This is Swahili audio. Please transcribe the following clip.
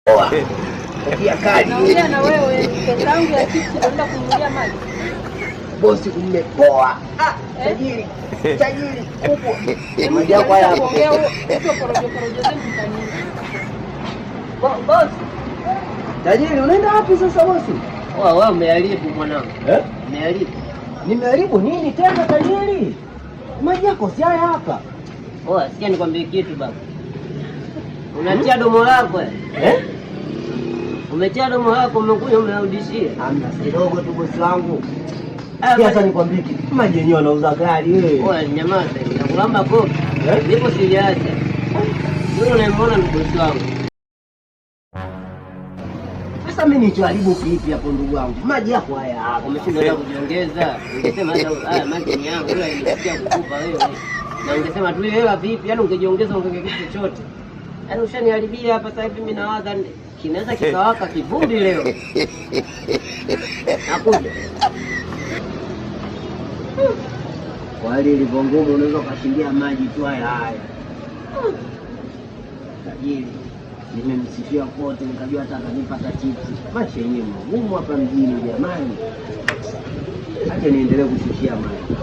Kofia kali. Naongea na wewe, pesa yangu ya chips unaenda kununulia maji. Bosi umepoa. Ah, Eh? tajiri. Tajiri kubwa. Maji yako haya hapa. Kuongea hizo porojo porojo zenu za nini? Bosi, Tajiri unaenda wapi sasa bosi? wewe umeharibu mwanangu. Eh? Umeharibu. Nimeharibu nini tena tajiri? Maji yako si haya hapa. Oa, sikia nikwambie kitu baba. Unatia domo lako eh? Eh? Umetia domo lako umekuja umerudishia. Amna kidogo tu bosi wangu. Ah, Sikia sasa nikwambie kitu. Maji yenyewe wanauza gari wewe. Oa, nyamaza, nakulamba kofi. Eh? Ndipo sijaacha. Yule unayemwona ni bosi wangu. Sasa mimi nichoharibu kipi hapo ndugu wangu? Maji yako haya hapa. Umeshinda hata kujiongeza. Ungesema hata haya maji ni yangu, ila nimesikia kukupa wewe. Na ungesema tu hela vipi? Yaani ungejiongeza ungeongeza kitu chochote. Yaani ushaniharibia hapa sasa hivi mimi nawaza kinaweza kikawaka kivumbi leo. Nakuja. Kwa hali ilivyo ngumu unaweza ukashindia maji tu haya haya. Tajiri nimemsifia kote, nikajua hata atanipa hata chipsi. Maisha yenyewe magumu hapa mjini jamani. Acha niendelee kushushia maji.